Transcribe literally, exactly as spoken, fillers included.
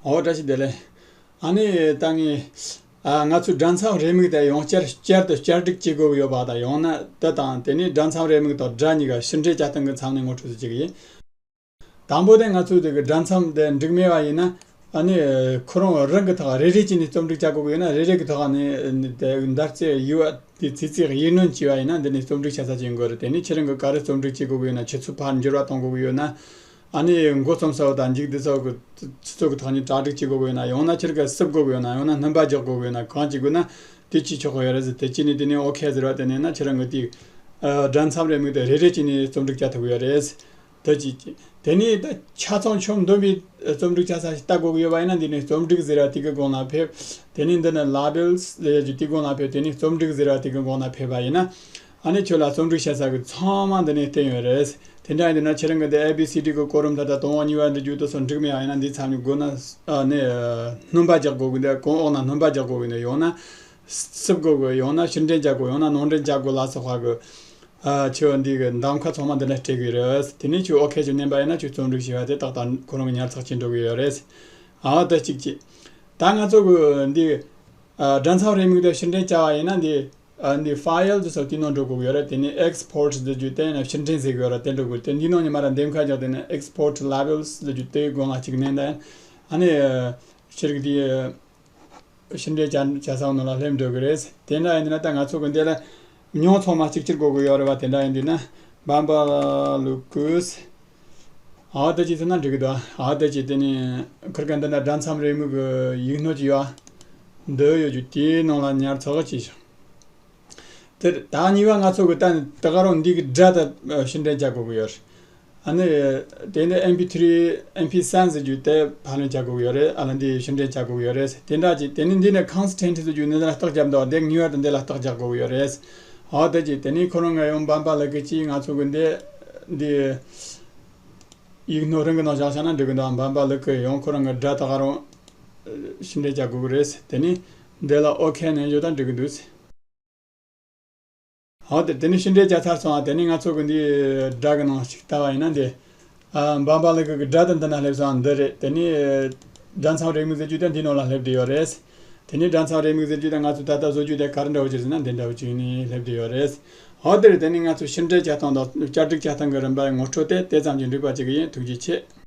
ཨོ་བཀྲ་ཤིས་བདེ་ལེགས། ཨ་ནི་ད་ངས་ཨ་ང་ཚོའི་སྦྲ་མཚམས་རེའུ་མིག་དེ་ཡང་བསྐྱར་བསྐྱར་དུ་བསྐྱར་སྒྲིག་བྱེད་དགོས་ཀྱི་ཡོད་པ་དང་། ཡང་ན་དེ་དང་དེ་ནས་སྦྲ་མཚམས་རེའུ་མིག་དང་སྦྲ་གཉིས་ཀ་ཕྱིར་འཐེན་བྱ་སྟངས་ཀྱི་མཚམས་ནས་ངོ་སྤྲོད་ཞུ་གི་ཡིན། དང་པོ་དེ་ང་ཚོའི་དེ་གི་སྦྲ་མཚམས་དེ་འགྲིག་མེད་པ་ཡིན་ན། ཨ་ནི་ཁོ་རང་རང་གི་ཐོག་རེ་རེ་བྱས་ནས་རྩོམ་སྒྲིག་བྱ་དགོས་ཀྱི་ཡོད་ན། རེ་རེ་གི་ཐོག་ནས་དེ་མདའ་རྩེ་ཡུ་བ་དེ་ཚིག་ཚིག་ཡིག་སྣོན་བྱས་པ་ཡིན་ན། འདི་ནས་རྩོམ་སྒྲིག་བྱེད་ས་ཅིག་དགོས་རེད། དེ་ནས་ཁྱེད་རང་གི་ག་རེ་རྩོམ་སྒྲིག་བྱེད་དགོས་ཀྱི་ཡོད་ན། ཆུ་ཚད་ཕར་འགྱུར་བ་གཏོང་དགོས་ཀྱི་ཡོད་ན། ཨ་ནི་མགོ་རྩོམ་ས་བ་དང་མཇུག་བསྡུ་ས་བ་གི་ཆུ་ཚད་གི་ཐོག་ནས་གྲ་སྒྲིག་བྱེད་དགོས་ཀྱི་ཡོད་ན། ཡང་ན་ཁྱེད་ཀྱིས་བསུབ་དགོས་ཀྱི་ཡོད་ན། ཡང་ན་སྣོན་པ་རྒྱག་དགོས་ཀྱི་ཡོད་ན། གང་བྱེད་དགོས་ན་དེ་བྱེད་ཆོག་གི་ཡོད་རེད་ཟེར། དེ་བྱས་ནས་དེ་ནས་ཨོ་ཁེ་ཟེར་བ་དེ་ནས་ན། ཁྱེད་རང་གི་དེ་སྦྲ་མཚམས་རེའུ་མིག་དེ་རེ་རེ་བྱས་ནས་རྩོམ་སྒྲིག་བྱ་ཐུབ་ཀྱི་ཡོད་རེད། དེ་གཅིག་གཅིག་དེ་ནས་ད་ཆ་ཚང་ཆོ་འདོན་པའི་རྩོམ་སྒྲིག་བྱ་ས་ཞིག་ལྟ་དགོས་ཀྱི་ཡོད་པ་ཡིན་ན། འདི་ནས་རྩོམ་སྒྲིག་ཟེར་བ་དེ་གི་སྒང་ལ་ཕེབས། དེ་ནས་འདི་ནས་ལེ་བེལ་ཟེར་རྒྱུ་དེའི་སྒང་ལ་ཕེབས། དེ་ནས་རྩོམ་སྒྲིག་ཟེར་བ་དེ་གི་སྒང་ལ་ཕེབས་པ་ཡིན་ན། ཨ་ནི་ཁྱོད་ལ་རྩོམ་སྒྲིག་བྱེད་ས་གི་ཚང་མ་འདི་ནས་བསྟན་ཡོད་རེད། དེ་འདྲ་ཡིན་དུས་ན་ཁྱེད་རང་གི་འདི་ཨེ་བི་སི་ཌི་གི་གོ་རིམ་ད་ལྟ་དང་པོ་གཉིས་པ་འདི་བརྒྱུད་དུ་སོང་འགྲིག་མེད་པ་ཡིན་ན། འདི་མཚམས་ནས་དགོས་ན། ཨ་ནི་སྣོན་པ་རྒྱག་དགོས་ཀྱི་འདུག་གོང་འོག་ན་སྣོན་པ་རྒྱག་དགོས་ཀྱི་འདུག་ཡང་ན་བསུབ་དགོས་ཀྱི། ཡང་ན་ཕྱིར་འཐེན་རྒྱག་དགོས། ཡང་ན་ནང་འདྲེན་རྒྱག་དགོས་ལ་སོགས་པ་གི། ཨ་ཆོས་འདི་གི་གདམ་ཁ་ཚང་མ་འདི་ལ་སྤྲད་གི་རེད། དེ་ནས་ཁྱོད་ཨོ་ཁེ་ཅིག་མནན་པ་ཡིན་ན། ཁྱོད་རྩོམ་སྒྲིག་བྱས་པ་དེ་ཏག་ཏག་ཁོ་རང་གི་ཉར་ཚགས་བྱེད་འགྲོ་གི་ཡོད་རེད། ཨ་ད་གཅིག་གཅིག་ད་ང་ཚོ་གི་འདི་ཨ་སྦྲ་མཚམས་རེའུ་མིག་དེ་ཕྱིར་འཐེན་བྱ་བ་ཡིན་ན། འདི་ཨ་འདི་ཕའིལ་དེ་ཚོ་དེའི་ནང་འགྲོ་དགོས་ཀྱི་ཡོད་རེད། དེ་ནས་ཨེག་སི་པོར་ཊི་ཟེར་རྒྱུ་དེ་ནས་ཕྱིར་འཐེན་ཟེར་གི་ཡོད་རེད། དེ་འགྲོ་དགོས། དེ་འདིའི་ནང་ནས་མར་འདེམས་ཁ་རྒྱག་དེ་ནས་ཨེག་སི་པོར་ཊི་ལེ་བེལ་ཟེར་རྒྱུ་དེའི་སྒང་ལ་གཅིག་མནན་ད། ཨ་ནི་ཕྱིར་གི་དེ། ཕྱིར་འཐེན་བྱ་བྱ་ས་ནང་ལ་སླེབས་འགྲོ་གི་རེད། དེ་འདྲ་ཡིན་དུས་ན་ད་ང་ཚོ་གི་འདི་ལ་མྱིང་ཚང་མ་གཅིག་གྱུར་དགོས་ཀྱི་ཡོད་རེད་པ། དེ་འདྲ་ཡིན་དུས་ན་འབའ་འབའ་ལུ་ཀུས། ཨ་ད་ཅི་ཟེར་ན་འགྲིག་གི་འདུག་ཨ་ད་ཅི་དེ་ནི་ཁིར་ག་འདི་ན་སྦྲ་མཚམས་རེའུ་མིག་གི་ཡིག་སྣོད་ཅིག་ཡོད། འདི་ཡོད་རྒྱུ་དེའི་ནང་ལ་ཉར་ཚགས་བྱས་ཤོག་དེ་ད་གཉིས་པ་ང་ཚོ་གི་ད་ད་ག་རང་འདི་གི་སྒྲ་དེ་ཕྱིར་འཐེན་བྱ་དགོས་ཀྱི་ཡོད་རེད། ཨ་ནི་དེ་ནས་ཨེམ་པི་ཐི་རི་ཨེམ་པི་སེ་བན་ཟེར་རྒྱུ་དེ་ཕབ་ལེན་བྱ་དགོས་ཀྱི་ཡོད་རེད། ཨ་ལ་འདི་ཕྱིར་འཐེན་བྱ་དགོས་ཀྱི་ཡོད་རེད། དེ་འདྲ་ཅིག་དེ་ནས་འདི་ནས་ཀོན་སི་ཊེན་ཊི་ཟེར་རྒྱུ་འདི་ལ་རྟགས་རྒྱབ་འདུག་དེ་ངེས་པར་དུ་འདི་ལ་རྟགས་རྒྱག་དགོས་ཀྱི་ཡོད་རེད། ཨོ་དེ་ཅིག་དེ་ནས་ཁོ་རང་ང་ཡང་འབའ་འབའ་ལུ་ཀུས་ཅིག་ང་ཚོ་གི་འདི་འདི་ཡིག་སྣོད་རང་གི་ནང་བཞག་བཞག་ན་འགྲིག་གི་འདུག་འབའ་འབའ་ལུ་ཀུས་ཡང་ཁོ་རང་གི་སྒྲ་ད་ག་རང་ཕྱིར་འཐེན་བྱ་དགོས་ཀྱི་རེད། དེ་ནས་འདི་ལ་ཨོ་ཁེ་ནས་ཡོད་ད་འགྲིག་གི་འདུག་ཨོ་དེ་དེ་ནས་ཕྱིར་འཐེན་བྱས་ཚར་སོང་ཨ། དེ་ནས་ང་ཚོ་གི་འདི་སྒྲ་གི་ནང་ཞིག་ལྟ་བ་ཡིན་ན། འདི་ཨ་འབའ་འབའ་ལུ་ཀུས་གི་སྒྲ་དེ་འདི་ན་སླེབས་སོང་ཨ། འདི་རེད། དེ་ནས་སྦྲ་མཚམས་རེའུ་མིག་ཟེར་རྒྱུ་དེ་འདི་ནང་ལ་སླེབས་བསྡད་ཡོད་རེད། དེ་ནས་སྦྲ་མཚམས་རེའུ་མིག་ཟེར་རྒྱུ་དེ་ང་ཚོ་ད་ལྟ་བཟོ་རྒྱུ་དེ་ག་རེ་འདྲ་བོ་ཅིག་ཟེར་ན་འདི་འདྲ་བོ་ཅིག་ནས་སླེབས་བསྡད་ཡོད་རེད། ཨོ་དེ་རེད། དེ་ནས་ང་ཚོ་ཕྱིར་འཐེན་བྱ་སྟངས་དང་བསྐྱར་སྒྲིག་བྱ་སྟངས་གི་རིམ་པ་ངོ་སྤྲོད་དེ་དེ་ཙམ་གྱིས་འགྲིག་པ་བྱེད་གི་ཡིན། ཐུགས་རྗེ་ཆེ།